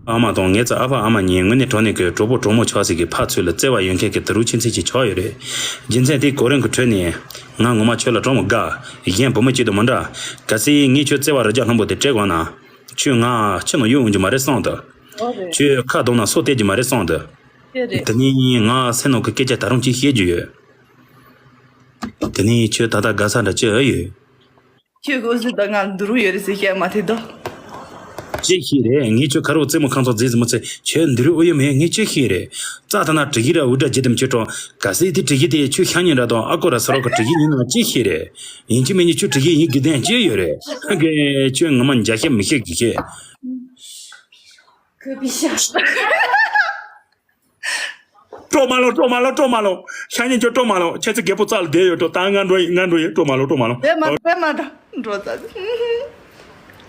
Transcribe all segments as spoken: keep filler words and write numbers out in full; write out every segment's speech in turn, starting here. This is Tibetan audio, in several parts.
ཨ་མ་དང་ངེད་ཚོ་ཨ་ཕ་ཨ་མ་གཉིས་དངོས་གནས་དྲང་གནས་ཀྱི་གྲོགས་པོ་གྲོགས་མོ་ཆགས་ཟིག་གི་ཕར་ཚུར་ལ་བརྩེ་བ་ཡོད་མཁན་གྱི་དུ་རུ་ཆུང་ཚེ་ཅིག་ཆགས་ཡོད་རེད། རྒྱུ་མཚན་དེ་གོ་རིམ་གྱི་ཁྲོད་ནས་ང་ངོ་མ་ཁྱོད་ལ་གྲོགས་མོ་དགའ། གཞན་བུ་མོ་གཅིག་དང་མི་འདྲ། གལ་སྲིད་ངས་ཁྱོད་བརྩེ་བ་རི་རྒྱ་ལྷུན་པོ་དེ་སྤྲད་དགོས་ན། ཁྱོད་ང་ཕྱི་ནང་གཡུག་འོང་རྒྱུ་མ་རེད་བསམ་འདུག་ཨོ་རེད། ཁྱོད་ཁ་གདངས་ན་སོ་བལྟས་རྒྱུ་མ་རེད་བསམ་འདུག་དེ་རེད། དེ་ནས་ང་སེམས་ནང་གི་སྐད་ཆ་ད་རུང་གཅིག་བཤད་རྒྱུ་ཡོད། དེ་ནས་ཁྱོད་ད་ལྟ་དགའ་ས་འདྲ་ཅི་ཨེ་ཡོད། ཁྱོད་ཀོ་ཟི་ད་ང་འདུ་རུ་ཡོད་རེད་ཟེར་བཤད་མ་ཐེ་དོ། ཅི་ཞིག་རེད། ངས་ཁྱོད་ཁ་རོག་རྩེད་མོ་ཁང་ཚོགས་རྫས་ཟིན་མོ་ཚེ་ཁྱོད་འདི་རུ་ཨུ་ཡོད་མེད་ངས་ཅི་ཤེས་རེད། རྩ་ཐ་ན་དྲི་གི་ར་འུ་དྲ་ཇི་དམ་ཁྱོད་གྲོང་ག་སེ་དེ་དྲི་གི་དེ་ཁྱོད་ཤ་ཉེ་འདྲ་དང་ཨ་ཀོ་ར་ས་རོག་གི་དྲི་གི་ཡིན་ན་ཅི་ཤེས་རེད། ཡིན་གཅིག་མིན་གཉིས་ཁྱོད་དྲི་གི་ཡིན་གི་དན་ཅི་ཡོད་རེད། ཧ་གེ་ཁྱོད་ངོ་མ་འཇའ་ཤེས་མི་ཤེས་གི་ཤེས། ཁོས་པི་ཤ། སྤྲོ་མ་ལོ། སྤྲོ་མ་ལོ། སྤྲོ་མ་ལོ། ཤ་ཉེ་ཁྱོད་སྤྲོ་མ་ལོ། ཁྱེད་ཚོ་རྒད་པོ་རྩ་ལ་བསྡད་ཡོད་འགྲོ། ད་ང་འགྲོ་ཡིན། ང་འགྲོ་ཡིན། སྤྲོ་མ་ལོ། སྤྲོ་མ་ལོ། དེ་མ་དེ་མ་འགྲོ་འགྲོ་ད།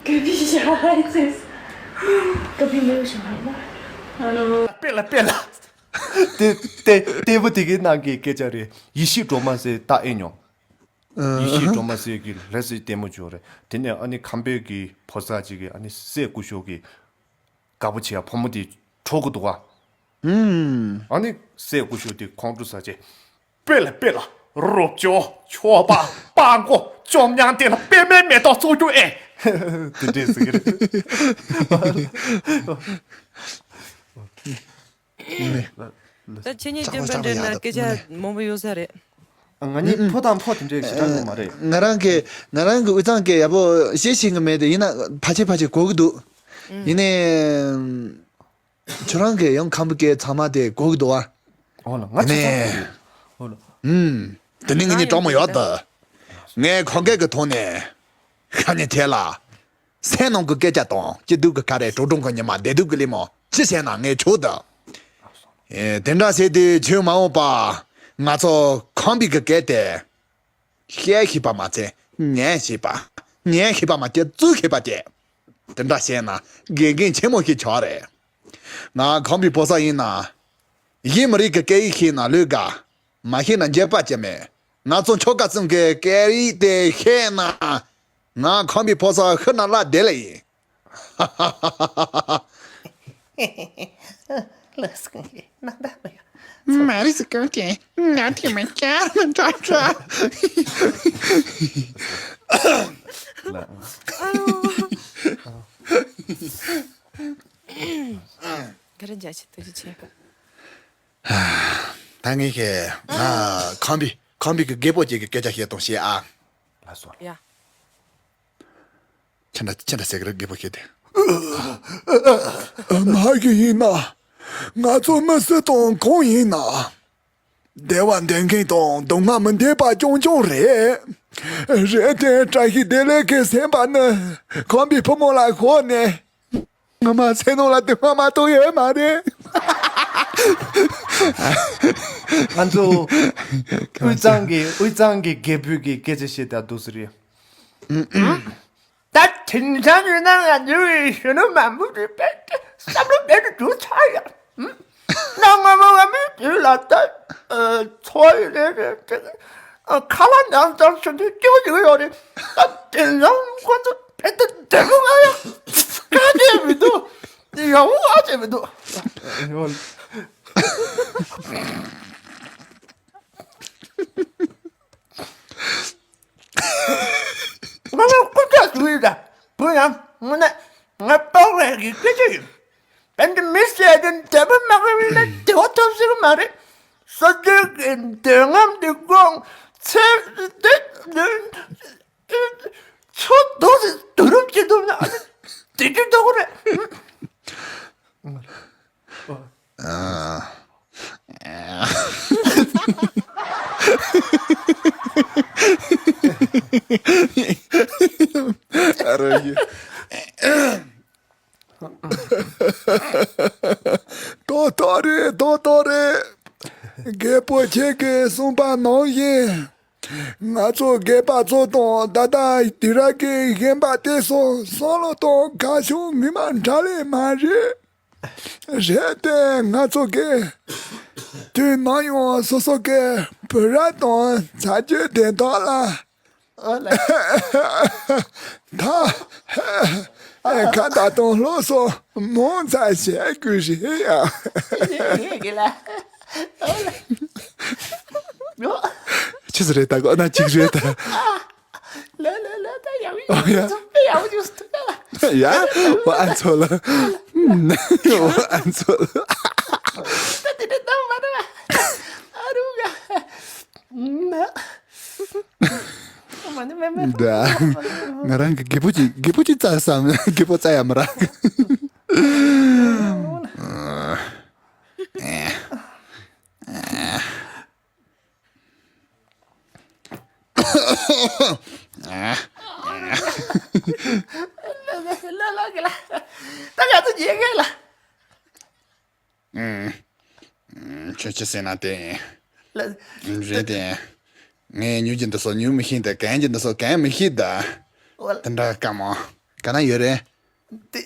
ཁོས་པི་ཤ་ཨེ་ཙེས། ཀ་པི་མེ་ཤ་ཧ་ན། སྤེལ་ལ་སྤེལ་ལ། དེ་དེ་ལྟད་མོ་དེ་གའི་ནང་གི་སྐད་ཆ་རེད། ཡེ་ཤེས་སྒྲོལ་མ་ཟེར་ད་ཨེ་མྱོང་། ཡེ་ཤེས་སྒྲོལ་མ་ཟེར་གི་ལྷ་སའི་ལྟད་མོ་ཅིག་ཡོད་རེད། དེ་ནས་ཨ་ནི་ཁམས་པའི་གི་ཕོ་གསར་ཅིག་གིས་ཨ་ནི་སྲས་སྐུ་ཞབས་ཀྱི་དགའ་པོ་བྱེད་ཡ་བུ་མོ་དེ་འཕྲོག་གི་འདུག་ག་ཨ་ནི་སྲས་སྐུ་ཞབས་དེ་ཁོང་ཁྲོ་ཟ་བྱས། སྤེལ་ལ་སྤེལ་ལ། རོབ་ཅོ་ཆོག་པ་པ་མགོ་བཅོམ་མྱང་དེ་ལ་པད་མའི་མེ་ཏོག་བཙོག་རྒྱུ་ཨེ། དེ་འདྲས་ཟེར་གི་རེད། ད་ཁྱེད་གཉིས་སྟོན་པ་འདྲེན་ན་སྐད་ཆ་མང་པོ་ཡོད་ས་རེད། ང་གཉིས་ཕོ་དང་ཕོ་དེ་འདྲའི་ཞེ་དྲག་ཡོད་མ་རེད། ང་རང་གི་ང་རང་གི་དབུས་གཙང་གི་ཡག་པོ་ཤེས་ཤེས་གི་མེད་དེ། ཡིན་ན་ཕལ་ཆེར་ཕལ་ཆེར་གོ་གི་འདུག་ཡིན་ནའི་ཁྱོད་རང་གི་ཡང་ཁམས་པའི་སྐད་ཚང་མ་དེ་གོ་གི་འདུག་བ། ཨོ་ལ་ང་ཡིན་ཆ་ནས་ཚང་གི་ཡོད། ཨོ་ལ། ཨུམ། དེ་ནི་ངེད་གཉིས་གྲོགས་མོ་ཡོད་ད། ངས་ཁོང་སྐད་ཀྱི་ཐོག་ནས་ཁ་ཉིན་དེ་ལ། སེམས་ནང་གི་སྐད་ཆ་དང་སྐྱིད་སྡུག་གི་ཁ་རས། གྲོགས་གྲོང་གི་ཉི་མ། བདེ་སྡུག་གི་གླེང་མོ་ཅི་བྱས་ན་ངས་ཆོག་ད། ཨེ། དེ་འདྲ་བྱས་དུས་ཁྱོད་མ་འོངས་པ་ང་ཚོ་ཁམས་པའི་གི་སྐད་དེ་བཤད་ཤེས་པ་མ་ཚད་ཉན་ཤེས་པ། ཉན་ཤེས་པ་མ་ཚད་བཙུགས་ཤེས་པ་བྱས། དེ་འདྲ་བྱས་ན་དགེ་རྒན་ཆེན་མོ་ཞིག་ཆགས་རེད། ང་ཁམས་པའི་ཕོ་གསར་ཡིན་ན། གཞན་མི་རིགས་ཀྱི་སྐད་ཡིག་ཤེས་ན་ལོས་དགའ། མ་ཤེས་ན་འགྱོད་པ་ཅི་མེད། ང་ཚོ་ཆོལ་ཁ་གསུམ་གྱི་སྐད་ཡིག་དེ་ཤེས་ན། ང་ཁམས་པའི་ཕོ་གསར་ཤི་ན་སླ་བདེ་ལེ་ཡིན། ལགས་སོ། ནང་ད་མི་ཡོང་། མ་རེད་ཟེར་གང་དེ། ང་དེ་མ་བྱ་མི་འདྲ་འདྲ། ལ། ག་རེ་འཇའ་ཆི་ཏུ་ཅི་ཆེ། ད་ངས་ཁྱེད་ང་ཁམས་པའི་ཁམས་པའི་གི་རྒད་པོ་ཅིག་གི་སྐད་ཆ་བཤད་སྟངས་བཤད་ཨ། ལགས་སོ། ཡ། ཁྱེད་འདྲ་ཁྱེད་འདྲ་ཟེར་གི་རེད། རྒད་པོ་ཁྱེད་དེ། མ་གི་ཡིན་ན། ང་ཚོ་མི་སུ་དང་གང་ཡིན་ན། བདེ་བ་འདོད་མཁན་དང་སྡུག་བསྔལ་མི་འདོད་པ་རྐྱང་རྐྱང་རེད། རེད་དེ། བཀྲ་ཤིས་བདེ་ལེགས་ཀྱི་སེམས་པ་ནི་ཁམས་པའི་བུ་མོ་ལ་ཤོར་ནས། ངོ་མ་སེམས་ནང་ལ་སྡུག་བསྔལ་མ་གཏོགས་ཡོད་མ་རེད། ང་ཚོ་དབུས་གཙང་གི་དབུས་གཙང་གི་རྒད་པོའི་གི་སྐད་ཆ་བཤད་ད་འདུག་ཟེར་ཡ། ད་དེང་སང་ཡིན་ན་ང་ཚོའི་གཞོན་ནུ་མང་པོ་ཞིག་དཔེ་བསམ་བློ་མེད་དུ་འགྲོ་ཚར་ཡ། གནའ་སྔ་མོ་བ་མིའི་དུས་ལ་ད་འཚོ་བ་ཡི་རེད་རེད་དེ། ཁ་ལག་ཉར་ཚར་ཚུལ་དུ་སྐྱོ་སྐྱོ་ཡོད་རེད། ད་དེང་སང་ཁོ་ཚོ་བེད་དེ་བདེ་མོ་ང་ཡང་ཁ་ཆེ་མི་འདུག་ཡག་པོ་ཨ་ཆེ་མི་འདུག་ང་ལ་སྐུ་ཕྲག་ཞུ་ཡི་ད། བུ་ཡང་ངོ་ནས་ང་ཏོག་རེད་ཀྱི་སྐད་ཆ་ཡིན། བན་དེ་མི་ཟེར་དེ་འདོད་པ་མ་ཁེལ་བས་ན་བདེ་བ་ཐོབ་སྲིད་ཀྱི་མ་རེད། ས་སྟོད་ཀྱི་འདོད་རྔམ་དེ་སྐོང་ཚེ་འདི་ཚོ་རྡོ་ཟེར་དུ་རུབ་ཀྱི་འདུག་ན་ཨ་ནི་བདེ་རྒྱུ་འདུག་རེད། ཨ་རོ་ཡི། ཏོག་ཏོག་རེད། ཏོག་ཏོག་རེད། རྒད་པོ་ཁྱེད་ཀྱིས་གསུངས་པ་ནང་བཞིན། ང་ཚོ་རྒད་པ་ཚོ་དང་ད་ལྟ་དུས་རབས་ཀྱི་ཞན་པ་དེ་ཚོ་བསམ་བློ་དང་ཁ་ཕྱོགས་ངོ་མ་འདྲ་ལེ་མ་རེད། རེད་དེ། ང་ཚོ་གི་དུས་ནམ་ཡང་སོ་སོ་གི་བུ་རབས་དང་ཚ་རྒྱུད་དེ་དག་ལ། ཨོ་ལེ། ད་ཁ་བརྡ་ ཨ་སྟོང་ལྷོ་སོང་མོང་ཚ་བྱས་དགོས་རེད་ཡ། ངས་གི་ལ། ཨོ་ལ། ཡོ། ཆི་ཟིག་རེད་ད་གོ་ན་ཅིག་རེད་ད། ལ་ལ་ལ་ད་ཡག་ཡོ། ཨོ་ཡ། ཚོ་པེ་ཡག་ཡོ་སྟོད་ལ། ཡ། ཨོ་ཨ་ཚོ་ལ། ཨོ་ཨ་ཚོ་ལ། ད་དེ་འདྲ་ད་མ་ན། ཨ་རུ་ག། ན། ཨོ་མ་ནི་མེ་མེ། ད། ང་རང་གི་རྒད་པོ་ཅིག་རྒད་པོ་ཅིག་བཙལ་བསམ། རྒད་པོ་བཙལ་ཡ་མ་རག་ལ་ལ་གི་ལ། ད་ག་ཚོད་ཉལ་གི་ལ། ཨུམ། ཨུམ། ཁྱོད་ཅི་ཟེར་ན་དེ་ལ། རེད་དེ། ངས་ཉོ་རྒྱུ་འདི་ཚོ་ཉོ་མི་ཤེས་ད། གན་རྒྱུ་འདི་ཚོ་གན་མི་ཤེས་ད། ཨོ་ལ། དེ་འདྲ་དཀའ་མོ། ག་ན་ཡོད་རེད། དེ་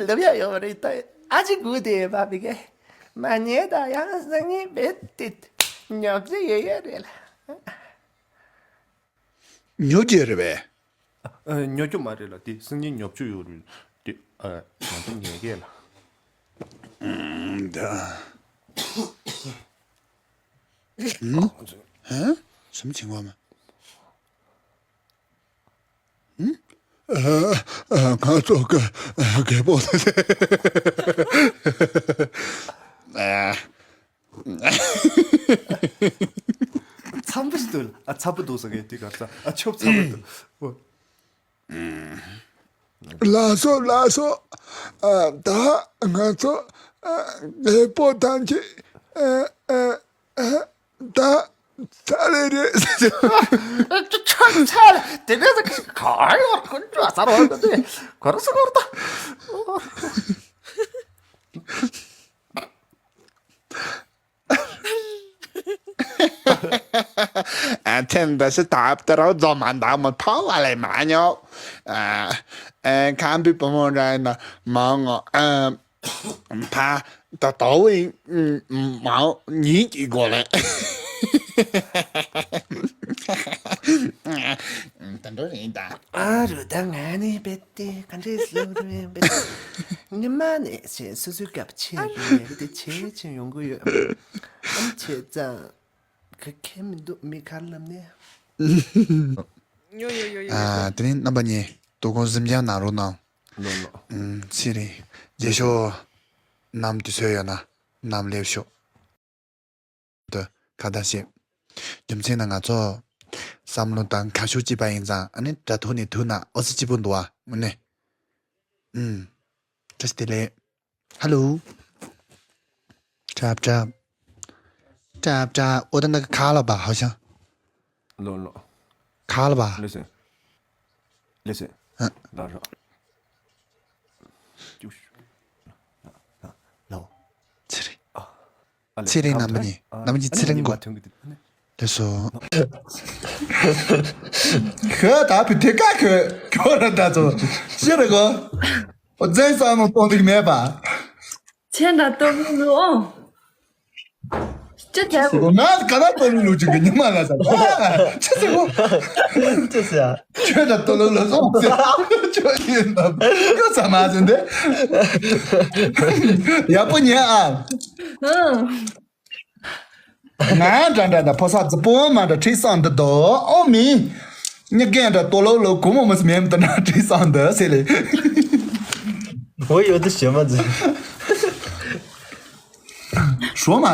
ལབ་ཡ་ཡོད་རེད་ད། ཨ་ཅེ་གུ་དེ་བ་བི་གེ། མ་ཉེས་ད་ཡང་སང་ཉིན་བེད་དེ་ཉོ་རྒྱུ་ཡོད་ཡོད་རེད་ལ། ཉོ་རྒྱུ་རེད་པས། ཨ། ཉོ་རྒྱུ་མ་རེད་ལ། དེ་སང་ཉིན་ཉོ་རྒྱུ་ཡོད་རེད། དེ་ཨ་ང་ཚོ་ཉལ་གས་ལ། ཨུམ། ད། ཨུམ། ཧ། སུམ་ཆེན་པོ་མ། ཨུམ། ཨ། ཨ། ང་ཚོ་གི་རྒད་པོ། ཨ། ཚ་པོ་ཞིག་འདུག་ལ། ཨ། ཚ་པོ་འདུག་ཟེར་མཁན་དེ་ག་རེ་ཟ། ཨ། ཆོབ་ཚ་པོ་འདུག་ཨོ། ལགས་སོ་ལགས་སོ། ཨ། ད་ང་ཚོ། ཨ། རྒད་པོ་ཐམས་ཅད། ཨ། ཨ། ཨ། ད་ཚར་རེད་རེད། ཨ། ཆ་ཆ་ཆ་ལ་དེ་ནས་ད་ག་ཡོད་ཁོ་ཚ་རོ་ད་དེ་ག་རེ་ཟེར་གོ་རེད་ད། ཨོ། ཨ། ཐེངས་འདི་ཞིག་ཐབ་ཏུ་རོ་རྫོང་མ་འདང་མོ་ཐོག་ལ་ལས་མ་ཉོ། ཨ། ཨ། ཁམས་པའི་བུ་མོ་ར་ན་མང་ངོ་། ཨ། ཕ་ད་ཏོ་བའི་མང་ཉིན་གྱི་སྒོ་ལས། ད་འགྲོ་རེད་ད། ཨ་རུ་ད་ང་ནི་བེད། དེ་ག་འདྲས་སླེབས་རེད་པས། ཉི་མ་ནས་བྱས་སོ་སོའི་སྐབས་ཆེ་རེད་དེ་ཆེ་ཆེ་ཡོང་གི་ཡོད། ཨམ་ཆེ་ཙང་ག་གེ་མི་འདུག་མི་གར་ལབ་ནས། ཡོ་ཡོ་ཡོ་ཡོ། ཨ། དེ་རིང་རྣམ་པ་གཉིས་དོ་དགོང་གཟིམ་ཅང་ནང་རོགས་གནང་། ལོ་ལོ། ཨུམ། ཚེ་རིང་རྗེས་ཤོག་ནམ་དུས་ཚོད་ཡོད་ན་ནམ་སླེབས་ཤོག་ཏུ་ཁ་བརྡ་བྱེད། རྒྱུ་མཚན་ནི་ང་ཚོ་བསམ་བློ་དང་ཁ་ཕྱོགས་གཅིག་པ་ཡིན་ཙང་། ཨ་ནི་དྲ་ཐོག་ནས་ཐུག་ན་ཨོ་ཙི་སྐྱིད་པོ་འདུག་བ། དངོས་གནས། ཨུམ། བཀྲ་ཤིས་བདེ་ལེགས། ཧ་ལོ། ཀྲབ་ཀྲབ། ཀྲབ་ཀྲབ། ཨོ་ད་ན་ག་ལ་བ་ཧ་ཤང་། ལོ་ལོ། ག་ལ་བ། ལེ་སེ། ལེ་སེ། ཨ། ལ་ར། ལོ། ཚེ་རིང་། ཚེ་རིང་རྣམ་པ་གཉིས། རྣམ་པ་གཉིས་ཚེ་རིང་གོ། དེ་སོ། ཁོས་ད་བུ་དེ་ཀ་ཁོས་ཁྱོད་ར་ད་ཚོ་ཤི་རེ་གོ། འོ་ཙན་བསམ་བློ་གཏོང་ཐུབ་མེད་པ། ཁྱེད་འདྲ་སྟོབས་ཡིན་ནོ། ཅི་བྱ་དགོས། ང་ག་ན་སྟོབས་ཡིན་ལུགས་ཅིག་གི་ཉི་མ་ལ་ས། ཅི་ཟེར་གོ། ཅི་ཟེར། ཁྱོད་འདྲ་སྟོབས་ལོ་ལོ་སོང་ཟེར། ཁྱོད་ཡིན་ནམ་ཡོད་ས་མ་ཟིན་ཏེ། ཡག་པོ་ཉན་ཨ། ཨང་། ང་འདྲ་འདྲ་འདྲ་ཕོ་གསར་རྫི་པོ་མ་འདྲ་ཁྲིད་སང་འདི་དོ་ཨོ་མི། མྱི་རྒན་འདྲ་ལྟོ་ལོ་ལོ་གོ་མོ་མོ་སི་མེམ་འདི་འདྲ་ཁྲིད་སང་འདི་སེ་ལེ། བོད་ཡོད་དུ་ཞེ་མ་ཛི། ཧྲོ་མ།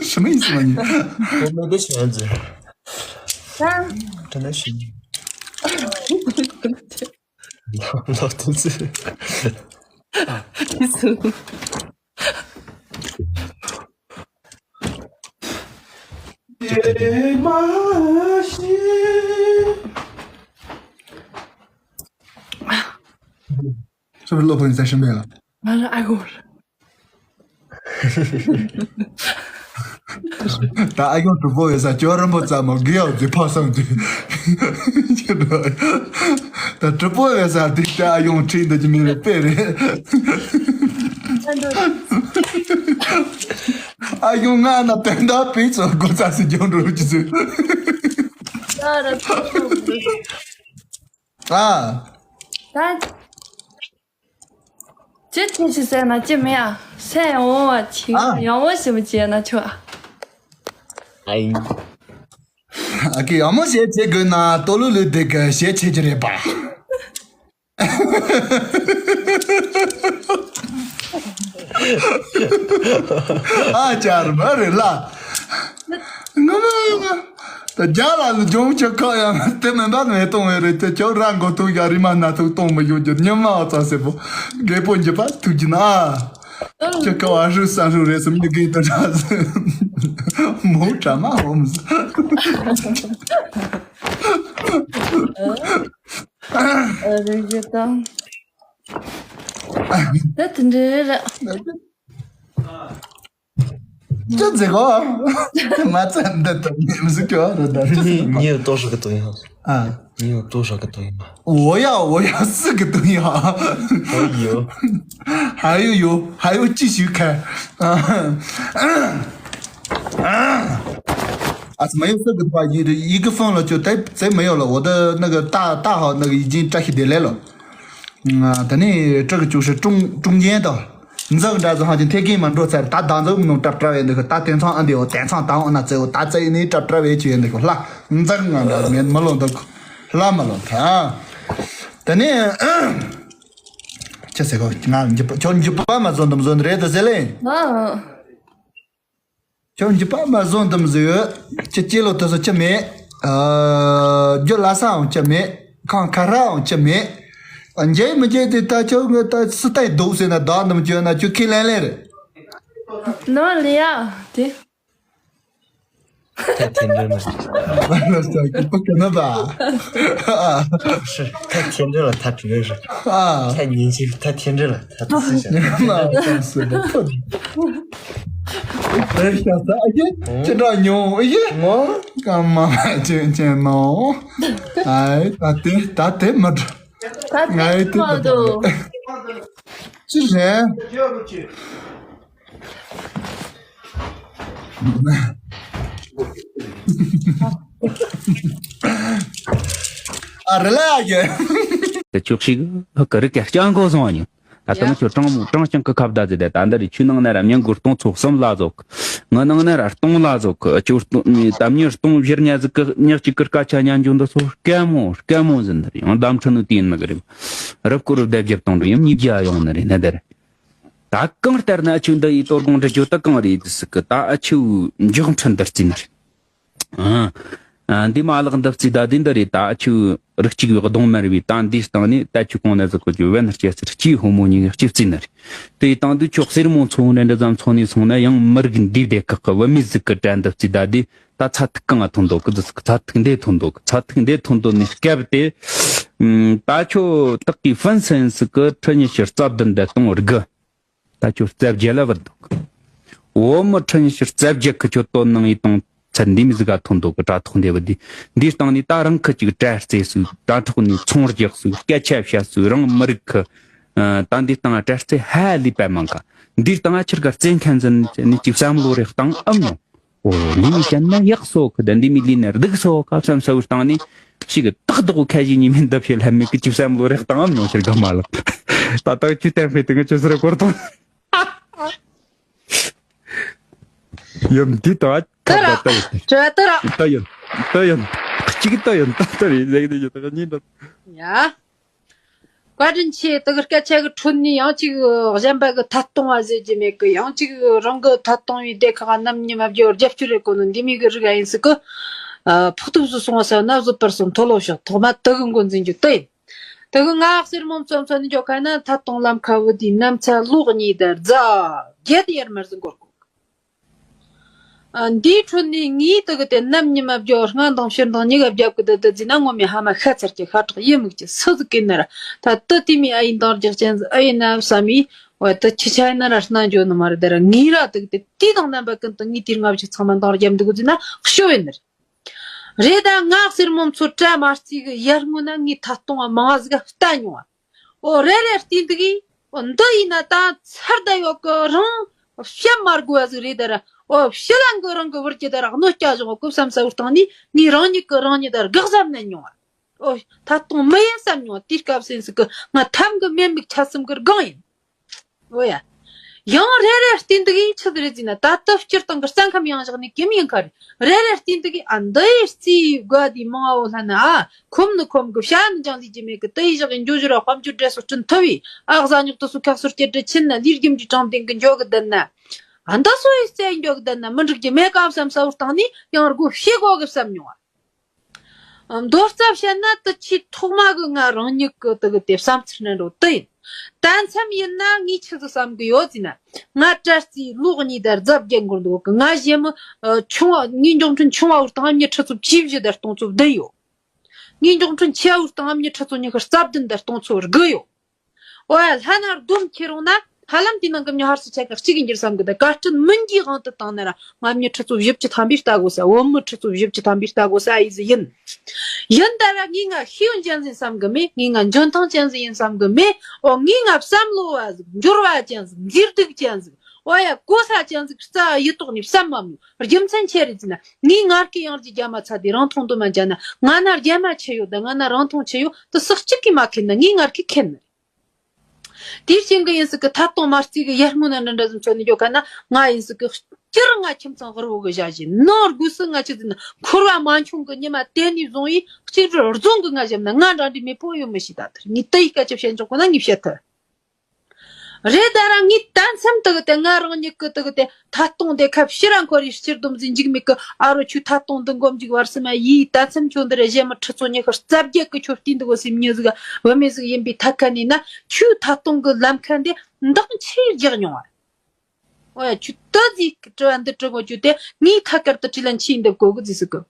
ཧྲི་མི་ཡི་སི་མ་ཉི། བོད་མེད་དུ་ཞེ་མ་ཛི། དྲན་ན་ཞེ་མ། ལོ་དུ་ཛི། ཁྱོད་ཀློག་པ་ཡིན་ས་ཤི་མེད་ལ། ང་ལ་ཨ་ཁུ། ད་ཨ་ཁུ་གྲུ་པོ་ཡོད་ས་ཅོ་རིན་པོ་ཙམ་མོ་གི་ཡོད་ཙི་ཕ་སང་ཙི། ད་གྲུ་པོ་ཡོད་ས་དེ་ད་ཨ་ཡོང་ཁྲིད་འདི་ཅི་མིན་ལ་དཔེ་རེད། ཨ་ཡོང་ང་ན་དོན་དག་པི་ཚོ་གོ་ས་སི་ཀྱང་འགྲོ་ཅི་ཚོད། ད་ར་ཚོ་ཚོ་མི། ཨ། ད། ཅི་ཅི་ཞིག་ཟེར་ན་ཅི་མེད་ཨ། སེམས་འོང་བ་ཅི་ཨ། ཡང་མོ་ཞིག་མི་བྱེད་ན་ཆོག་ཨ། ཨ་ཡིན། ཨ་ཀི་ཡང་མོ་ཞིག་བྱེད་དགོས་ན་ཏོ་ལུ་ལུ་དེ་གི་ཞེ་ཆེ་གི་རེད་པ། ཨ་ཅར་མ་རེད་ལ། ངོ་མ། ད་རྒྱ་ལ་ལ་ལྗོངས་ཆེ་ཁག་ཡང་དེ་མིན་པ་ངས་གཏོང་བའི་རེད་དེ་ཁྱོད་རང་མགོ་ཐུག་ཡ་རི་མ་སྣ་ཐུག་གཏོང་མི་ཡོད་རྒྱུ་ཉི་མ་བ་ཚ་སེ་པོ། རྒད་པོ་འཇི་པ་ཐུག་རྒྱུ་ན་ཨ། ཁྱོད་ཀ་བ་ཧྲུ་ས་ཧྲུ་རེད་སམ་ཉི་གི་དུ་ད་མོ་གྲ་མ་འོ་མི་ཟ། ཨ་རེ་རེ་དང་། ད་དེ་འདྲ་རེད། ཅི་ཟེར་གོ། མ་ཚད་འདི་དང་མི་ཟིག་གི་བ་རེད་ད། 你你有多少个对象？啊，你有多少个对象？我要我要四个对象。我有。还有有还有继续开。啊啊啊！没有四个的话，一一个分了就再再没有了。我的那个大大号那个已经摘下来了。 ང་ད་ནི་ཀྲི་གི་བཅུ་ཧྲི་ཀྲུང་ཀྲུང་ཅན་དང་། འཛག་འདྲ་ཟི་ཧང་ཅིན་ཐེ་ཀིན་མ་འགྲོ་ཚར་ད་ད་འཛག་མི་ནོ་ཀྲབ་ཀྲབ་ཡེ་འདི་ཁི་ད་དེང་སང་ཨ་འདི་འོ་དེང་སང་ད་འོ་ན་ཙེ་འོ་ད་ཙེ་ནི་ཀྲབ་ཀྲབ་ཡེ་ཆུ་ཡེ་འདི་ཁི་ལ་འཛག་ང་འདྲ་མེད་མི་ལོ་འདི་ཁི་ལ་མི་ལོ་ཐ། ད་ནི་ཅི་ཟེར་གོ་ང་འཇིབ་ཁྱོད་འཇིབ་པ་མ་བཟོ་འདི་མི་བཟོ་འདི་རེད་ད་ཟེར་ལེ། ཁྱོད་འཇིབ་པ་མ་བཟོ་འདི་མི་བཟོ་ཡོད། ཅི་ཅི་ལོ་དེ་ཚོ་ཅི་མེད། ཨ། རྒྱུ་ལ་སའང་ཅི་མེད། ཁང་ཁ་རའང་ཅི་མེད། འཇལ་མི་འཇལ་དེ་ད་ཁྱོད་ངོ་ད་སུ་ལྟ་ཡི་འདུག་ཟེར་ན་བདག་འདི་མི་བཅོས་ན་ཁྱོད་ཁས་ལེན་ལེན་རེད། ནོ་ལི་ཡ་དེ། ད་ཐེན་འདྲ་མ་རེད། 不可能吧？是，他天真了，他只认识。啊，太年轻，他天真了，他思想。那真是的。哎，小三，哎呀，这张牛，哎呀，我干嘛这这弄？哎，他爹，他爹没这，哎，对不对？是谁？ ཨ་རེ་ལ་ཡ། དེ་ཆོག་ཤིག་གི་རིགས་ཀྱི་སྤྱང་གོ་སོང་བ་ཉོ། ད་ལྟ་ཁྱོད་ཀྲང་མོ་ཀྲང་ཅང་གི་ཁ་བརྡ་ཟེར་ད་ད་འདི་རེད། ཁྱོད་ནང་ན་ར་མྱང་གུར་སྟོང་ཚོ་གསུམ་ལ་ཟོག་ངའི་ནང་ན་ར་སྟོང་ལ་ཟོག་ཁྱོད་སྟོང་ད་མྱི་སྟོང་བཞི་ཉ་ཟིག་གི་ཉག་གཅིག་གི་སྐད་ཆ་ཉན་རྒྱུ་འདི་ཚོ་སྐད་མོ་སྐད་མོ་ཟིན་ནི་རེད། ཡང་གདམ་ཁྲི་ནུ་དེ་ཡིན་ནི་གི་རེད། རབ་སྐོར་བདེ་བརྒྱབ་གཏོང་རེད། ཡང་གཉིས་བརྒྱ་ཡོང་ནི་རེད་ན་དེ་རེད། ད་གང་ལྟར་ན་ཨ་ཆུ་འདི་ཡི་དོ་དགོང་འདྲི་རྒྱུ་ད་གང་རེད་ཟིག་གི་ད་ཨ་ཆུ་མགྱོགས་འཕྲིན་འདི་རྩིས་ནི་རེད། ཨ། ཨ། འདི་མ་ལག་འདི་རྩིས་ད་འདི་འདི་རེད། ད་ཨ་ཆུ་རིགས་གཅིག་གི་གདོང་དམར་བའི་ད་འདིའི་སྟེང་ནས་ད་ཆུ་གོང་ན་ཟིག་གི་ཆུ་བན་སྐྱེ་སར་སྐྱེ་ཧོ་མོ་གཉིས་སྐྱེ་རྩིས་ནི་རེད། དེའི་སྟེང་དུ་ཆོག་སེར་མོ་ཚོ་འདྲ་འདྲ་ཙམ་ཚོ་ནས་སོང་ན་ཡང་མི་རིགས་འདི་བདེ་ཁག་གི་བུད་མེད་ཟིག་གི་གྲལ་འདི་རྩིས་ད་འདི། ད་ཚ་ཐིག་གང་ང་ཐོན་འདུག་གི་ཚ་ཐིག་འདི་ཐོན་འདུག་ཚ་ཐིག་འདི་ཐོན་འདུག་ནི་སྐབས་དེ། ཨམ། ད་ཁྱོད་དག་གི་ཧྥན་སན་སི་གི་ཁྲི་ཉི་ཤུ་རྩ་བདུན་འདི་གཏོང་བར་དགོས། ད་ཁྱོད་རྩ་བརྒྱད་ལ་བུད་འདུག་འོ་མི་ཁྲི་ཉི་ཤུ་རྩ་བརྒྱད་གི་ཁྱོད་དོ་ནང་ཡི་དང་ཚད་འདི་མི་ཟིག་ག་ཐོན་འདུག་གི་དྲ་ཐོག་འདི་བུད་དེ། འདིའི་སྟེང་ནས་ད་རང་ཁུ་ཅིག་དྲ་རྩེ་སུ་དྲ་ཐོག་ནས་ཚོང་རྒྱག་སུ་སྐད་ཆ་བཤད་སུ་རང་མི་རིགས་ཁུ། ད་འདིའི་སྟེང་དྲ་རྩེ་ཧ་ལས་པ་མང་ག་འདིའི་སྟེང་ཆིར་ག་རྩེ་མཁན་ཟིན་ནི་ཅིག་བསམ་བློ་རེ་བཏང་ཨམ་ཡོང་། ཨོ། འདི་མི་བཤད་ན་ཡག་སོ་གི་ད་འདི་མི་ལི་ནི་སྡུག་སོ་ག་བསམ་སོ་བཏང་ནི་ཞིག་གི་ཏག་ཏག་ཁ་ཞིག་ཉི་མའི་འདབ་ཞིག་ལྷ་མི་གི་ཅི་བསམ་བློ་རེ་བཏང་ཨམ་ཉོ་ཕྱིར་ག་མ་ལགས། ད་ལྟ་ཁྱི་བསྟན་པའི་དེ་ང་ཅི་སར་སྐོར་དང་། ཡོད་འདི་དང་ཁ་བརྡ་ལྟ་ཡོད། ད་ཡོད་ད་ཡོད་ད་ཡོད་གཅིག་ད་ཡོད་ད་ལྟ་རེད་ཟེར་གི་འདུག་ད་གཉིས་འདྲ། ཡ། བཀའ་དྲིན་ཆེ། དེ་གི་སྐད་ཆ་གི་ཁྲོད་ནས་ཡང་གཅིག་གཞན་པ་གི་ཐད་གཏོང་བ་ཟེར་རྒྱུ་མེད་གི་ཡང་གཅིག་རང་གི་ཐད་གཏོང་བའི་སྡེ་ཁག་ནམ་ཉི་མ་བརྒྱད་རྒྱབ་སྐྱོར་རེད་གོ་ནི་འདི་མི་གི་རིགས་ཨ་ཡིན་སྲིད་གི། ཨ། ཕོག་ཐུག་སུ་སོང་བ་ཟེར་ན་བཟོད་པར་སོང་མཐོ་ལོ་ཤོག་ཐོག་མ་དེ་གི་འགོ་འཛིན་རྒྱུ་དེ་ཡིན། དེ་གི་ང་གསེར་མོ་མཚོ་མཚོ་ནས་འཇོག་ཁ་ན་ཐད་གཏོང་ལམ་ཁ་བུ་དེའི་ནམ་ཚ་ལོ་གཉིས་དང་རྫ་བརྒྱད་ཡར་མར་ཟིན་གོ་གོ། ཨ། འདིའི་ཁྲོད་ནས་ངའི་དུ་གི་དེ་ནམ་ཉི་མ་བརྒྱ་སྔ་འདང་ཕྱིར་འདང་གཉིས་ཀ་བརྒྱབ་གི་དུ་དུ་བརྩིས་ན་ངོ་མའི་ཧ་མ་ཤ་ཚར་གྱི་ཤ་ཁྲག་ཡིད་མུག་གྱི་སུ་ཟིག་གི་ནར་ད་དུ་དེ་མི་ཨ་ཡིན་འདང་རྒྱག་ཅན་ཟིག་ཨ་ཡིན་ན་བསམ་ཡིན། བ་དུ་ཁྱི་ཆ་ཡིན་ན་ར་སྣ་འཇོ་ནི་མ་རེད་དེ་ར་ངའི་ར་དུ་གི་དེ་དུས་དང་རྣམ་པ་ཀུན་ཏུ་ངའི་དུས་ལྔ་བཅུ་ཚང་མ་འདང་རྒྱབ་འདུག་གི་བརྩིས་ན་ཤོ་ཡིན་ནི་རེད། རེད་ད་ང་གསེར་མོ་མཚོ་བཀྲ་མ་རྩིས་གི་ཡར་སྔོན་ན་ངའི་ཐད་གཏོང་བ་མང་ཟིག་ག་བལྟ་མྱོང་བ། ཨོ་རེ་རེ་བལྟས་འདུག་གི། ཨོ་འདི་ཡིན་ན་ད་ཚར་ད་ཡོད་གི་རང་བཤད་མ་དགོས་པ་ཟིག་རེད་ད་ར། ཨོ་ཕྱི་ལ་འགི་རང་གི་བུར་གྱི་ད་ར་གནོད་སྐྱ་བྱུང་གི་བསམ་ས་བུར་བཏང་ནས་ངས་རང་ཉིད་ཀྱི་རང་ཉིད་ད་དགག་བསམ་ནས་མྱོང་བ། ཨོ་ཐད་གཏོང་མི་ཡིན་བསམ་མྱོང་བ་དེའི་སྐབས་སེམས་སུ་གི་ང་ཐམ་གི་མེ་མིག་ཆ་གསུམ་གི་སྒང་ཡིན། ཨོ་ཡ། ཡང་རེ་རེ་བལྟས་འདུག་གི། ཆི་ཟིག་རེད་ཟེར་ན། ད་ལྟ་སྤྱིར་བཏང་གི་རྩ་ཁམས་ཡངས་བཞག་ནས་གེ་མོ་ཡིན་ཁ་རེད། རེ་རེ་བལྟས་འདུག་གི། ཨ། འདི་ཡི་རྩིས་དགའ་དེ་མང་བོ་ལྷན་ན། ཨ། ཁོམ་ནི་ཁོམ་གི། བྱ་ནི་ཅང་ལས་ཀྱི་མེད་གི། དེ་ཡི་བཞག་གི་འགྱོ་བཞུར་བ་དཔལ་འབྱོར་འབྲས་སུ་བསྐྲུན་ཐུབ་བས། ཨ། གཟའ་ཉག་དུ་སུ་ཁ་ཟུར་སྐྱེ་འདྲ་ཕྱིན་ན། ལས་རྒྱུ་འབྲས་དྲང་བདེན་གི་འགྱོ་གི་བསྡད་ན། ཨ། འདི་སོ་ཡི་རྩེ་འགྱོ་གི་བསྡད་ན་མི་འགྲིག་གི་མེད་ག་བསམ་ས་བོ་བཏང་ནས། ཡང་སྒོ་ཕྱེ་དགོ་གི་བསམ་མྱོང་བ། མདོར་ཙམ་བཤད་ན། དེ་ཆེས་ཐོག་མ་གི་ང་རང་ཉིད་ཀྱི་དེ་གི་དེ་བསམ་ཚུལ་ནི་འགྲོ་དེ་ཡིན། ད་མཚམས་ཡིན་ན་ངས་ཆི་ཟིག་བསམ་གི་ཡོད་ཟེར་ན། ང་དྲ་རྩིས་ལོ་གཉིས་དང་རྫབ་བརྒྱད་འགོར་འདུག་གི། ང་གཞས་མི་ཆུང་བ། ངའི་མགྱོགས་འཕྲིན་ཆུང་བ་བོ་དང་མྱི་ཁྲི་ཚོ་བཅུ་བཞི་དང་སྟོང་ཚོ་བདུན་ཡོད། ངའི་མགྱོགས་འཕྲིན་ཆེ་བ་བོ་དང་མྱི་ཁྲི་ཚོ་ཉི་ཤུ་རྩ་བདུན་དང་སྟོང་ཚོ་དགུ་ཡོད། ཨོ་ཡ། ལྷ་ན་སྡོམ་ཁྱེར་རུང་ན། ཧ་ལམ་དེའི་ནང་གི་མྱི་ཧར་སི་ཆ་ག་གཅིག་གི་འགྱུར་བསམ་གི། ད་བཀའ་དྲིན་མི་འགྱུར་དབང་དུ་བཏང་ན་ར། ང་མྱི་ཁྲི་ཚོ་བཞི་བཅུ་ཐམ་པའི་ལྟ་དགོས་ས། བོད་མི་ཁྲི་ཚོ་བཞི་བཅུ་ཐམ་པའི་ལྟ་དགོས་ས་ཨི་ཟི་ཡིན། ཡིན་ད་ར་ངས་ང་ཤེས་ཡོན་ཅན་ཟིག་བསམ་གི་མེད། ངས་ང་འཇོན་ཐང་ཅན་ཟིག་ཡིན་བསམ་གི་མེད། ཨོ། ངས་ང་བསམ་བློ་བ་ཟིག་འབྱོར་བ་ཅན་ཟིག་མཛེས་སྡུག་ཅན་ཟིག་ཨོ་ཡ། གོ་ས་ཅན་ཟིག་རྩ་བ་ཡི་ཐོག་ནས་བསམ་མ་མྱོང་། རྒྱུ་མཚན་ཆི་རེད་ཟེར་ན། ངས་ང་རྒྱལ་ཡངས་རྒྱུ་རྒྱ་མ་ཚ་དེ་རང་མཐོང་དུ་མ་འཇག་ན། ང་ན་རྒྱ་མ་ཆེ་ཡོད་ད། ང་ན་རང་མཐོང་ཆེ་ཡོད་དེ་སུ་གཅིག་གིས་མ་མཁྱེན་ན། ངས་ང་རྒྱལ་མཁྱེན་ནི་རེད། དེའི་རྐྱེན་གྱིས་ཡིན་སྲིད་གི། ཐད་གཏོང་མ་རྩིས་གི་ཡར་སྔོན་ན་འདྲ་འདྲ་ཟིག་མཚོན་ནས་འཇོག་ག་ན། ང་ཡིན་སྲིད་གི། སྤྱིར་ང་ཁྱིམ་ཚང་ཧུར་བོ་གི་བཞག་བཞིན། ནང་སྒོས་སུ་ང་ཆི་ཟིན་ན། འཁོར་བ་མ་འཁྱོངས་གི་ཉི་མ་དེ་ནས་བཟུང་ཡིན། གཅིག་སྒྲིལ་རྫོང་གི་ང་བཞབ་ན། ང་འདྲ་འདྲའི་མེད་པོ་ཡོད་མི་ཤེས། ད་ཐར་ངས་དེ་ཡི་སྐད་ཆ་བཤད་འཇོག་གོ་ན་ངས་བཤད་ཐུབ། རེད་ད་ར། ངས་ད་མཚམས་དེ་གི་དེ་ང་རང་ཉིད་ཀྱི་དེ་གི་དེ་ཐད་གཏོང་དེ་ཁ་ཕྱིར་ར་འཁོར་རེ་སྤྱིར་སྡོམ་ཟིན་འཇིག་མེད་གི། ཨ་རོ། ཁྱོད་ཐད་གཏོང་འདི་མགོ་མཇུག་བར་སྲིད་མ་ཡིས། ད་མཚམས་ཁྱོད་འདི་ར་གཞས་མི་ཁྲི་ཚོ་ཉི་ཤུ་རྩ་བརྒྱད་གི་ཁྱོད་བལྟས་འདུག་གོ་སེམས་ཉིད་ཟིག་བུད་མེད་ཟིག་ཡིན་པའི་ཐད་ཁ་ནས་ན། ཁྱོད་ཐད་གཏོང་གི་ལམ་ཁ་འདི་འདང་ཆེ་རྒྱག་མྱོང་བ། ཨོ་ཡ། ཁྱོད་ཏི་ཟིག་དྲི་བ་འདི་དྲི་གོ་རྒྱུ་དེ། ངས་ཐད་ཀར་དུ་དྲིས་ལན་ཆེ་འདེབས་དགོ་གི་ཟིག་ཟིག་གི།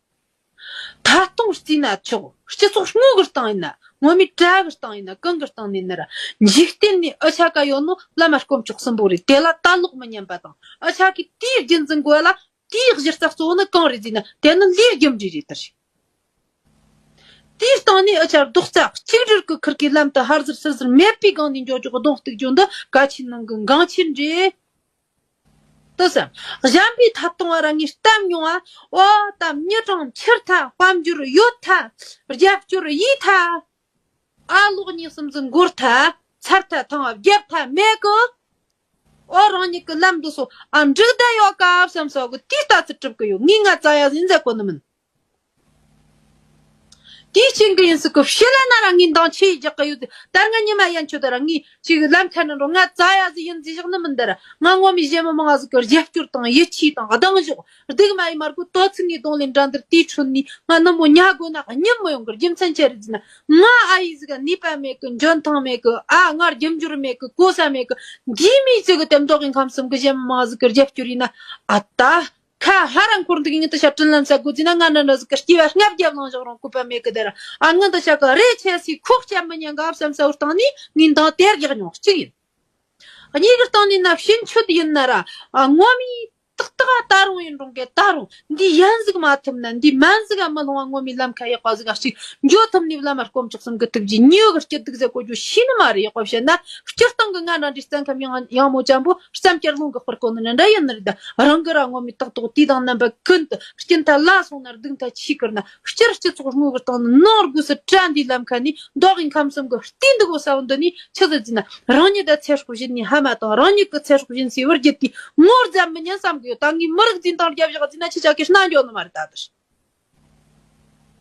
ཐད་གཏོང་རྩིས་ན་ཆོག་སྤྱི་ཚོགས་དངོས་ཀྱི་སྟེང་ཡིན་ན། ངོ་མའི་དྲ་གི་སྟེང་ཡིན་ན། གང་གི་སྟེང་ནས་ན་ར། འཇིག་རྟེན་ནས་འུ་ཆ་ག་ཡོད་ནོ་བླ་མ་དཀོན་མཆོག་གསུམ་པོ་རེད། དེ་ལ་ལྟ་ལོག་མི་ཉན་པ་དང་། འུ་ཆ་གིས་དེའི་རྒྱུན་འཛིན་དགོས་ལ། དེའི་གཞི་རྩ་གཙོ་བོ་ནི་གང་རེད་ཟེར་ན། དེ་ནི་ལས་རྒྱུ་འབྲས་རེད། དེ་རེད། དེའི་སྟེང་ནས་འུ་ཆ་རྡོག་རྩ་གཅིག་སྒྲིལ་གྱི་ཁུར་གི་ལམ་དུ་ཧར་ཟིར་ཚུར་ཟིར་མེད་པའི་སྒང་ནས་འགྱོ་རྒྱུ། གདོང་གཏུག་རྒྱུ་འདི་གལ་ཆེན་ནང་གི་འགངས་ཆེན་རེད། དེ་བསམ། གཞན་པའི་ཐད་གཏོང་བ་ར་ངས་བལྟས་མྱོང་ང་། ཨོ། ད་མྱི་གྲངས་འཕྱུར་ཐལ། དཔལ་འབྱོར་ཡོད་ཐལ། རྒྱབ་སྐྱོར་ཡིན་ཐལ། ཨ། ལོ་གཉིས་གསུམ་ཟིག་འགོར་ཐལ། ཚར་ཐལ། ཐང་བ་བརྒྱབ་ཐལ་མེད་གི། ཨོ། རང་ཉིད་ཀྱི་ལམ་འདི་སོ། ཨ། འགྲིག་བསྡད་ཡོད་ག་བསམ་ས་གི་དེའི་ལྟ་ཚུལ་གྲུབ་གི་ཡོད། ངས་ང་རྩ་ཡ་ཟིན་མཛད་གོ་ནི་མིན། དེའི་རྐྱེན་གྱིས་ཡིན་སྲིད་གི། ཕྱི་ལ་ན་ར་ངས་འདང་ཆེ་རྒྱག་གི་ཡོད་དེ། ད་ང་ཉི་མ་ཡན་ཆོད་ད་ར་ངས་ཅིག་ལམ་ཁ་ན་འགྲོ། ང་རྩ་ཡ་ཟིག་ཡིན་ཟིག་བཞག་ནི་མིན་ད་ར། ང་ངོ་མའི་གཞས་མི་མང་ང་ཟིག་གི་རྒྱབ་སྐྱོར་དང་ཡིད་ཆེས་དང་གདེང་འཇོག་སྡུག་མ་ཡི་མར་གོ་ཏོ་ཚིག་ངའི་གདོང་ལེན་འདྲ་འདིར་དེའི་ཁྲོད་ནས་ང་ནུབ་མོ་ཉལ་དགོས་ན་གཉིད་མི་ཡོང་གི། རྒྱུ་མཚན་ཆི་རེད་ཟེར་ན། ང་ཨ་ཡིག་ཟིག་ག་ནུས་པ་མེད་གི། འཇོན་ཐང་མེད་གི། ཨ། ང་རྒྱུ་འབྱོར་མེད་གི། གོ་ས་མེད་གི། འདིའི་མི་ཟིག་གི་དེ་མདོ་དབུས་ཁམས་གསུམ་གི་གཞས་མི་མང་ཟིག་གི་རྒྱབ་སྐྱོར་ཡིན་ན། ཨ་ད། ཁ་ཧ་ར་འཁོར་འདུག་ངས་འདི་ཤ་དྲིན་ལན་ཟ་དགོས་ཟེར་ན། ང་འདྲ་འདྲ་ཟིག་གི་སྐྱེ་བ་ལྔ་བརྒྱ་བླངས་བཞག་རུང་བཀོད་པ་མེད་གི། དེ་ར། ཨ། ང་འདི་ཤ་ག་རེ་ཆེ་སི་ཁོག་བཅད་མི་ཉན་ག་བསམ་ས་བོ་སྟེང་ནས་ངས་འདང་དེར་རྒྱག་མྱོང་། གཅིག་ཡིན། གཉིས་ཀྱི་སྟེང་ནས་ན་ཕྱིན་ཆོད་ཡིན་ན་ར། ཨ། ངོ་མའི་ཏག་ཏག་ད་རུང་ཡིན་རུང་གི། ད་རུང་འདི་ཡན་ཟིག་མ་ཐུབ་ན། འདི་མན་ཟིག་ག་མི་ལྷུང་བ། ངོ་མའི་ལམ་ཁ་ཡག་པ་ཟིག་ག་ཅིག་འགྱོ་ཐུབ་ནི་བླ་མ་དཀོན་མཆོག་གསུམ་གི་ཐུགས་རྗེ་ཉིད་གི་སྐྱིད་སྡུག་ཟེར་གོ་རྒྱུ་ཤེས་ནི་མ་རེད། ཡག་པ་བཤད་ན། སྤྱིར་བཏང་གི་ང་འདྲ་འདྲའི་བཙན་ཁབ་ཡང་ཡང་མོ་ཅན་པོ་བརྩམས་བསྐྱར་སློང་གི་དཔར་གོ་ནི་འདྲ་ཡིན་ནི་རེད། ད་རང་གི་ར་ངོ་མའི་ཏག་ཏག་དུས་དང་རྣམ་པ་ཀུན་ཏུ་སྐྱིད་མཐའ་ལ་སོང་ན་སྡུག་མཐའ་ཆོས་ཀྱི་ན། སྤྱིར་སྤྱི་ཚོགས་དངོས་ཀྱི་སྟེང་ནས་ནང་སྒོས་སུ་དྲན་འདིའི་ལམ་ཁ་ནས་མདོ་དབུས་ཁམས་གསུམ་གྱི་རྟེན་འདི་གོ་ས་བོ་འདི་ནས་ཆི་ཟིག་ཟེར་ན། རང་ཉིད་ད་ཚེ་སྲོག་གཞན་ནས་ཧ་མ་དང་། རང་ཉིད་ཀྱི་ཚེ་སྲོག་གཞན་སའི་བུ་རྒྱུད་དེ་ངོ་རྫ་མི་ཉན་བསམ་གི་ཡོད། ད་ངས་མི་རིགས་འཛིན་སྟངས་རྒྱབ་བཞག་ཟེར་ན་ཁྱེད་ཅག་གིས་རྣ་འགྱོ་ནི་མ་རེད། ད་དེར་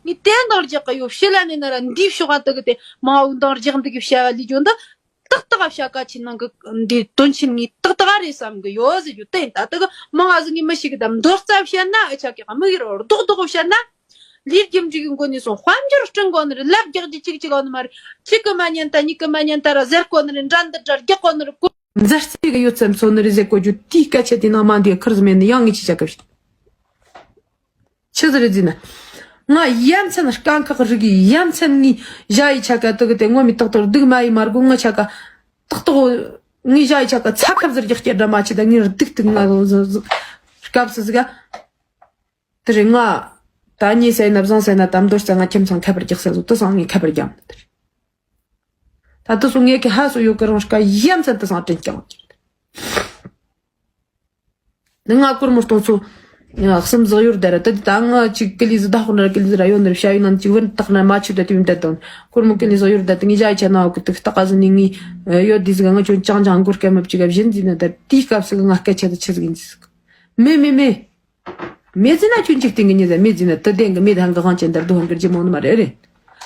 ངས་དེ་འདང་རྒྱག་གི་ཡོད། ཕྱི་ལ་ནས་ན་ར་འདིའི་ཕྱོགས་ཨ་དུ་གི་དེ་མང་བོ་འདང་རྒྱག་འདི་གི་བྱ་བ་ལས་རྒྱུ་འདི། ཏག་ཏག་བྱ་དཀའ་ཆེ་ནང་གི་འདི་དོན་ཆེན་ངས་ཏག་ཏག་རེད་བསམ་གི་ཡོད་ཟེར་རྒྱུ་དེ་ཡིན། ད་དུ་གི་མང་ང་ཟིག་ངས་མི་ཤེས་གི། ད་མདོར་རྩ་བཤད་ན། འུ་ཅག་གི་དམིགས་ཡུལ་རྡོག་རྡོག་བཤད་ན། ལས་རྒྱུ་འབྲས་ཀྱི་མགོ་ནས་སོང་དཔལ་འབྱོར་བསྐྲུན་དགོས་ནི་རེད། ལབ་རྒྱག་རྒྱུ་གཅིག་གཅིག་ཡོད་ནི་མ་རེད། གཅིག་གི་མ་ཉན་ད་གཉིས་ཀྱི་མ་ཉན་ད་ར་ཟེར་དགོས་ནི་རེད། འདྲ་འདི་འདྲ་རྒྱག་དགོས་ནི་རེད། གོ་མཛའ་བརྩེ་གི་ཡོད་ཚད་མཚོན་ནི་རེད་ཟེར་གོ་རྒྱུ་དེའི་སྐད་ཆ་དེ་ནང་མ་འདུས་ཁུར་ཟིག་མེད་ནི། ཡང་ངས་ཅི་བྱ་གི་བཤད། ཆི་ཟིག་རེད་ཟེར་ན། ང་ཡ་མཚན་དཀའ་ཁག་རིག་གི། ཡ་མཚན་ངའི་ཞ་ཡི་ཆ་ག་དུ་གི་དེ་ངོ་མའི་ཏག་ཏག་སྡུག་མ་ཡི་མར་གོ་ང་ཆ་ག་ཏག་ཏག་ངའི་ཞ་ཡི་ཆ་ག་ཚ་ཁབ་ཟེར་རྒྱག་སྐྱེ་འདྲ་མ་ཆི། ད་ངའི་སྡུག་སྡུག་ང་ཟོ་ཟོ་ཟོ་སྐབས་སུ་ཟིག་ག་དེ་རེད། ང་ད་ཉེ་ས་ཡིན་ན་བཟང་ས་ཡིན་ན། དམ་དོར་ས་ང་ཁྱིམ་ཚང་ཁ་པར་རྒྱག་ས་ཟོ་དུ་སང་ངའི་ཁ་པར་རྒྱག་མི་དེ་རེད། ད་དུ་སོ་ངས་ཀྱི་ཧ་སོ་ཡོད་ཀི་རང་སྐ་ཡ་མཚན་དུ་སང་དྲན་ཀྱང་། ནི་ང་སྐོར་མོ་སྟོང་ཚོ་ གསུམ་བཟོ་ཡོད་རེད་ད་ར། ད་དེ་ད་ང་ཅིག་ཀི་ལི་ཟི་ད་ཧོ་ན་ཀི་ལི་ཟི་ར་ཡོད་ནི་རེད། ཤ་ཡོད་ནང་ཅིག་བུན་བཏགས་ན་མ་ཆུ་ད་དེ་བིན་ད་དང་སྒོར་མོ་ཀི་ལི་ཟི་ཡོད་རེད། ད་དེ་ངས་ཞའི་ཆ་ན་འོ་གི་དེ་སྟག་ག་ཟི་ནི་ངས་ཡོད་དེ་ཟི་ག་ང་ཅོ་ཅང་ཅང་སྒོར་སྐད་མ་བཅུག་ག་བཞིན་ཟི་ན། ད་དེའི་སྐབས་སུ་ང་སྐད་ཆ་ད་ཆི་ཟིག་ཡིན་ཟི་ཟི་གི། མེད་མེད་མེད། མེད་ཟི་ན་ཁྱོད་འཇིག་རྟེན་གི་ཉི་ཟ་མེད་ཟི་ན་དུ་ལྡན་གི་མེད་ཧང་གི་ཧང་ཅན་དར་དུ་ཧང་གི་རྗེ་མོ་ནི་མ་རེད་རེད།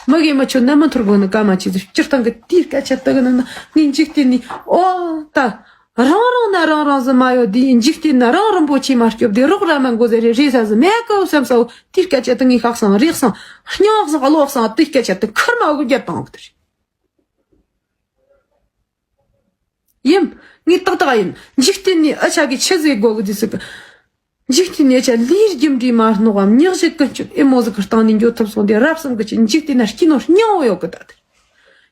མི་གི་མི་ཆོ་ནི་མི་ཐུར་གོ་ནི་ཀ་མ་ཆི་ཟི་སྤྱིར་བཏང་གི་དེའི་སྐད་ཆ་དུ་གི་ནི་ན་ངས་འཇིག་རྟེན་ནི་ཨོ་ད། རང་རང་ན་རང་རང་ཟི་མ་ཡོད་དེ་འཇིག་རྟེན་ན་རང་རིན་པོ་ཆེ་མ་སྐྱོབ་དེ་རོགས་ར་མ་མགོ་ཟེར་རེ་རེ་ས་ཟི་མེད་གོ་བསམ་སོ། དེའི་སྐད་ཆ་དུ་ངས་ཤག་སང་རེག་སང་སྙོག་སང་ཀློག་སང་དེའི་སྐད་ཆ་དུ་ཁུར་མ་འོ་གི་རྒྱབ་བཏང་འོ་གི་དེ་རེད། ཡིན། ངས་ཏག་ཏག་ཡིན། འཇིག་རྟེན་ནས་ཨ་ཆ་གི་ཆི་ཟེར་དགོ་གི་དེ་ཟི་གི། འཇིག་རྟེན་ནས་ཨ་ཆ་ལས་རྒྱུ་འབྲས་མ་རྣོ་བ་མྱག་བཞི་ཀུན་སྤྱོད་ཨེ་མོ་ཟི་གི་སྟེང་ནས་འགྱོ་ཐུབ་སོང་དེ་རབ་བསམ་གི་ཆི། འཇིག་རྟེན་ན་སྐྱིད་ནོ་སྙིང་བོ་ཡོད་གི་ད་དེ།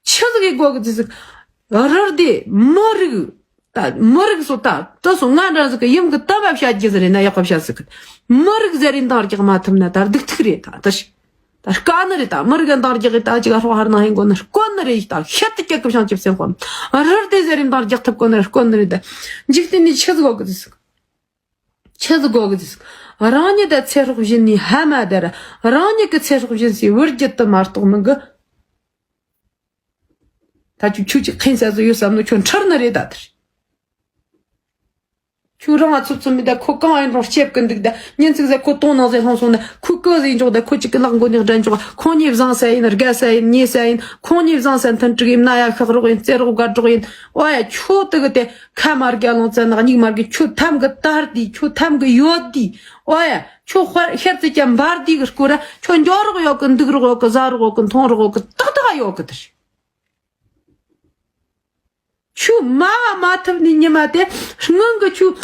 ཆི་ཟི་གི་དགོ་གི་དེ་ཟི་གི། རི་སྡེ་མི་རིགས། ད་མི་རིགས་སོ་ད་དུ་སོ་ང་འདྲ་ཟི་གི་ཡིན་གི་ད་བ་བཤད་རྒྱུ་ཟི་རེད་ན་ཡག་པ་བཤད་ཟི་གི། མི་རིགས་ཟེར་རིན་དང་རྒྱག་མ་ཐུབ་ན་ད་སྡུག་ཐུག་རེད་ད་དེ་ཤི། ད་དཀའ་ནི་རེད་ད། མི་རིགས་འདང་རྒྱག་གི་ད་ཅིག་ཧྲོ་ཧར་ནང་ཧེ་མགོ་ནི་དཀོན་ནི་རེད། ད་ཤེད་དུ་སྐྱེ་གི་བྱང་ཆུབ་སེམས་དཔའ། རི་སྡེ་ཟེར་རིན་འདང་རྒྱག་ཐུབ་དཀོན་ནི་དཀོན་ནི་རེད་ད། འཇིག་རྟེན་ནི་ཆི་ཟིག་གོ་གི་ཟིག་ཆི་ཟིག་གོ་གི་ཟིག་རང་ཉིད་ད་ཚེ་སྲོག་བཞིན་ནི་ཧ་མ་ད་ར། རང་ཉིད་ཀྱི་ཚེ་སྲོག་བཞིན་སའི་བུ་རྒྱུད་དུ་མ་གཏོགས་མི་གི། ད་ཁྱོད་ཁྱོད་ཀྱི་ཁེངས་ས་ཟིག་ཡོད་བསམ་ནོ་ཁྱོད་འཁྲུལ་ནི་རེད་ད་དེར། ཁྱོད་རང་ང་ཚོ་ཚོ་མི་ད་ཁོ་གང་ཡིན་རུང་སྐྱེབ་ཀི་འདུག་ད། ཉིན་ཚིག་ཟེར་ཁོ་དོང་ནང་ཟེར་ལྷུང་སོང་ན་ཁོ་ཀི་ཟིག་འཇོག་ད། ཁོ་ཅིག་གི་ལག་མགོ་ནས་སྒྲ་འཇོག་ཁོང་གཉིས་བཟང་ས་ཡིན་དགའ་ས་ཡིན་ཉེ་ས་ཡིན། ཁོང་གཉིས་བཟང་ས་མཐུན་འགྲིག་ཡིན་ན་ཡ་ཤག་རོགས་ཡིན་རྩེ་རོགས་དགའ་རོགས་ཡིན། ཨོ་ཡ་ཁྱོད་དུ་གི་དེ་ཁ་མ་རྒྱ་ལོང་ཙ་ན་སྙིགས་མ་རྒྱ་ཁྱོད་ཐམ་གི་དར་དི་ཁྱོད་ཐམ་གི་ཡོད་དི། ཨོ་ཡ་ཁྱོད་ཤར་ཤར་ཙི་ཀྱ་འབར་དི་གི་སྐོར་ར་ཁྱོད་འཇོག་རོགས་ཡོད་གི་འདུག་རོགས་ཡོད་གི་ཟ་རོགས་ཡོད་གི་འཐུང་རོགས་ཡོད་གི་ཏག་ཏག་ཡོད་གི་དེ། ཁྱོད་མ་བ་མ་ཐུབ་ནི་ཉི་མ་དེ་སྔོན་གི་ཁྱོད་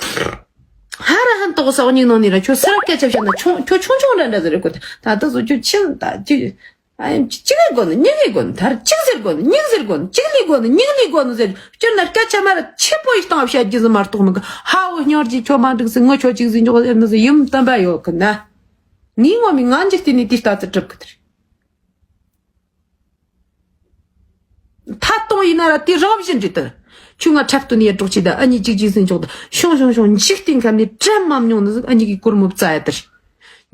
ཧ་ར་ཧན་ཏོག་སོག་ཉིག་ནང་ནི་ར་ཁྱོད་སར་སྐད་ཆ་བཤད་ན་ཆུང་ཁྱོད་ཆུང་ཆུང་འདྲ་འདྲ་ཟེར་རེ་གོ་ད་ད་དུ་བཟོ་ཁྱོད་ཆི་ད་ཅི་ཨ་ཡིན་ཅི་གི་གོ་ནི་ཉི་གི་གོ་ནི་ད་ར་ཅིག་ཟེར་གོ་ནི་ཉིག་ཟེར་གོ་ནི་ཅིག་ལི་གོ་ནི་ཉིག་ལི་གོ་ནི་ཟེར་སྤྱིར་ན་སྐད་ཆ་མ་ར་ཆི་པོ་ཡི་སྟངས་བཤད་རྒྱུ་ཟི་མ་གཏོགས་མི་གི་ཧ་འོ་སྙོར་གྱི་ཁྱོད་མ་འགྲིག་ཟི་ངོ་ཁྱོད་ཅིག་ཟི་འཇོག་ཟེར་ནི་ཟི་ཡུམ་དམ་པ་ཡོད་གི་ན་ངའི་ངོ་མི་ང་འཇིག་རྟེན་ནི་དེ་ལྟ་ཚུལ་གྲུབ་གི་དེ་རེད། ཐད་གཏོང་ཡིན་ན་ར་དེ་རང་བཞིན་རེད་དེ། ཁྱོད་ང་འཁྲབ་སྟོན་ཡེ་འགྲོགས་ཅིག་དང་ཨ་ནི་ཅིག་ཅིག་ཟིན་ཆོག་དང་བྱུང་བྱུང་བྱུང་འཇིག་རྟེན་ཁམས་ནས་དྲན་མ་མྱོང་ནི་ཟིག་ཨ་ནི་གི་སྒོར་མོ་བཙལ་ཡ་དེར།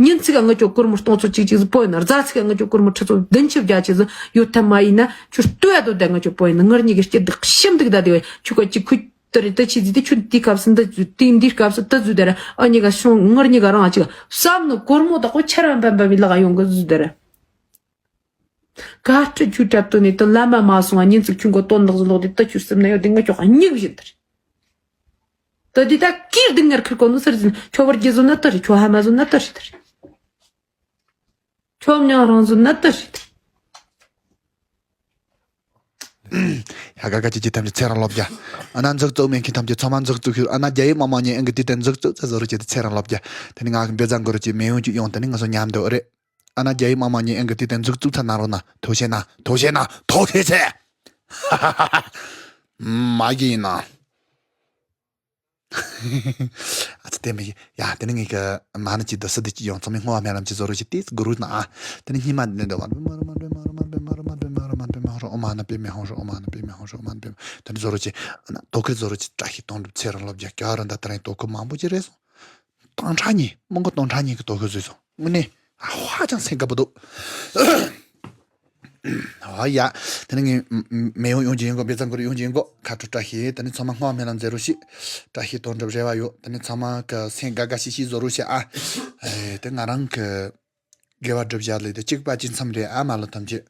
ཉིན་ཚིག་ག་ང་ཅོ་སྒོར་མོ་སྟོང་ཚོ་ཅིག་ཅིག་ཟིག་པོ་ཡིན་ན་རྫ་ཚིག་ག་ང་ཅོ་སྒོར་མོ་ཁྲི་ཚོ་བདུན་ཅུ་བརྒྱ་ཅིག་ཟིག་ཡོད་ཐབས་མ་ཡིན་ན་ཁྱོད་ལྟོས་ཡ་དོ་དེ་ང་ཅོ་པོ་ཡིན་ན་ངར་གཉིས་གི་སྐྱིད་སྡུག་ཤིམ་སྡུག་ད་དེ་བས་ཁྱོད་ཀ་ཅིག་ཁུ་དེ་རེད་དེ་ཆི་ཟིག་དེ་ཁྱོད་དེའི་སྐབས་སུ་འདི་ཟིག་དེ་འདིའི་སྐབས་སུ་དེ་ཟིག་དེ་ར་ཨ་ནི་ག་བྱུང་ངར་གཉིས་ག་རང་ཨ་ཅིག་བསམ་ནོ་སྒོར་མོ་དག་པོ་ཆ་ར་འབམ་འབམ་མི་ལག་ཡོང་གི་ཟིག་དེ་ར། ག་སྤྲི་ཆུ་གྲབ་ཏོ་ནས་དུ་ལམ་མ་མ་སོང་བ་ཉིན་ཚིག་ཁྱུང་གོ་དོན་དག་ཟིན་ལོག་དེ་ཏི་ཆུ་སིམ་ན་ཡོད་དེ་ངི་ཆོག་སྙིགས་བཞིན་དར། དུ་དེ་ད་ཀིར་དུ་ངར་ཁིར་གོ་ནུ་སར་ཟིན་ཁྱོ་བར་རྒྱུ་ཟོ་ན་ཏི་རི་ཁྱོ་ཧ་མ་ཟོ་ན་ཏི་རི་དར། ཁྱོ་མྱང་རང་ཟོ་ན་ཏི་རི་དར། ཡ་ག་ག་ཅི་ཅི་ཐམས་ཅད་ཚེ་རིང་ལོ་བརྒྱ། ཨ་ན་འཛུགས་བཙུགས་མེད་མཁན་ཐམས་ཅད་ཚང་མ་འཛུགས་བཙུགས་ཤུལ་ཨ་ན་རྒྱ་ཡིག་མང་མང་ཉན་ཨང་གི་དུས་དེ་འཛུགས་བཙུགས་ཚེ་བཟོ་རུ་ཅི་དེ་ཚེ་རིང་ལོ་བརྒྱ། དེ་ནི་ང་གི་འབེ་ཛ་འགོ་རུ་ཅི་མེ་ཡོང་ཅི་ཡོང་དེ་ནི་ང་ཚོ་མཉམ་དུ་རེད། ཨ་ན་རྒྱ་ཡིག་མང་མང་ཉན་ཨང་གི་དུས་དེ་འཛུགས་བཙུགས་ཚ་ན་རོགས་ན་ཐུགས་ཆེ་ན་ཐུགས་ཆེ་ན་ཐུགས་ཆེ་ཆེ། མ་གི་ཡིན་ན། ཨ་ཙི་དེ་མི་ཡ་དེ་ནི་ངེད་ཀྱི་མ་ནི་ཅི་དུ་སི་དི་ཅི་ཡོང་ཚང་མའི་སྔོ་བ་སྨན་ལམ་གྱི་བཟོ་རུ་ཅི་ཏིས་གུ་རུ་ན་ཨ་དེ་ནི་སྙི་མ་ནི་འདི་བ་རུ་མ་རུ་མ་རུ་མ་རུ་མ་རུ་མ་རུ་མ་རུ་མ་རུ་མ་རུ་མ་རུ་ཨོ་མ་ན་པེ་མེ་ཧོང་ཧྲོ་ཨོ་མ་ན་པེ་མེ་ཧོང་ཧྲོ་ཨོ་མ་ན་པེ་མེ་དེ་ནི་བཟོ་རུ་ཅི་ཨ་ན་དོ་ཁུར་བཟོ་རུ་ཅི་བཀྲ་ཤིས་དོན་གྲུབ་ཚེ་རིང་ལོ་བརྒྱ་སྐྱ་ར་འདི་ལྟར་ཡང་དོ་ཁུར་མང་པོ་ཅི་རེད་སོང་། སྟོང་ཕྲག་གཉིས་མང་གི་སྟོང་ཕྲག་གཉིས་ཀྱི་དོ་ཁུར་བཟོས་སོང་། དངོས་གནས་ཧ་ཅང་སེམས་དགའ་པོ་འདུག་ཨ་ཡ། དེ་ནི་ངས་མེ་ཡོང་ཡོང་གི་ཡིན་གོ་བེ་ཙམ་གོ་རེ་ཡོང་གི་ཡིན་གོ་ཁ་ཁྲོ་བཀྲ་ཤིས་དེ་ནི་ཚང་མ་སྔོ་སྨོན་ལམ་མཛད་རོགས་ཤིག་བཀྲ་ཤིས་དོན་གྲུབ་རེ་བ་ཡོད་དེ་ནི་ཚང་མ་གི་སེམས་དགའ་དགའ་ཤིག་ཤིག་བཟོ་རོགས་ཤིག་ཨ། ཨེ་དེ་ང་རང་གི་དགེ་བ་སྒྲུབ་བྱ་ལས་དེ་གཅིག་པ་གཅིག་མཚམས་རེད་ཨ་མ་ལོ་ཐམས་ཅད།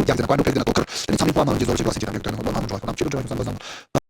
རྒྱག་ཟེར་ན་ཀོན་ཀྲོ་ཕེབས་ཟེར་ན་དོ་ཁུར་དེ་ནི་ཚང་མས་ཕོ་བ་ནང་ལ་འཇིགས་བཟོ་ཞིག་རོགས་ཟེར་གྱི་དང་ཡོད་དོན་ནི་ཕོ་བ་ནང་ལ་འགྲོ་ཁོ་ནམ་ཆོས་འགྲོ་ཆོས་ཡོད་བསམ་པ་བསམ་ལ།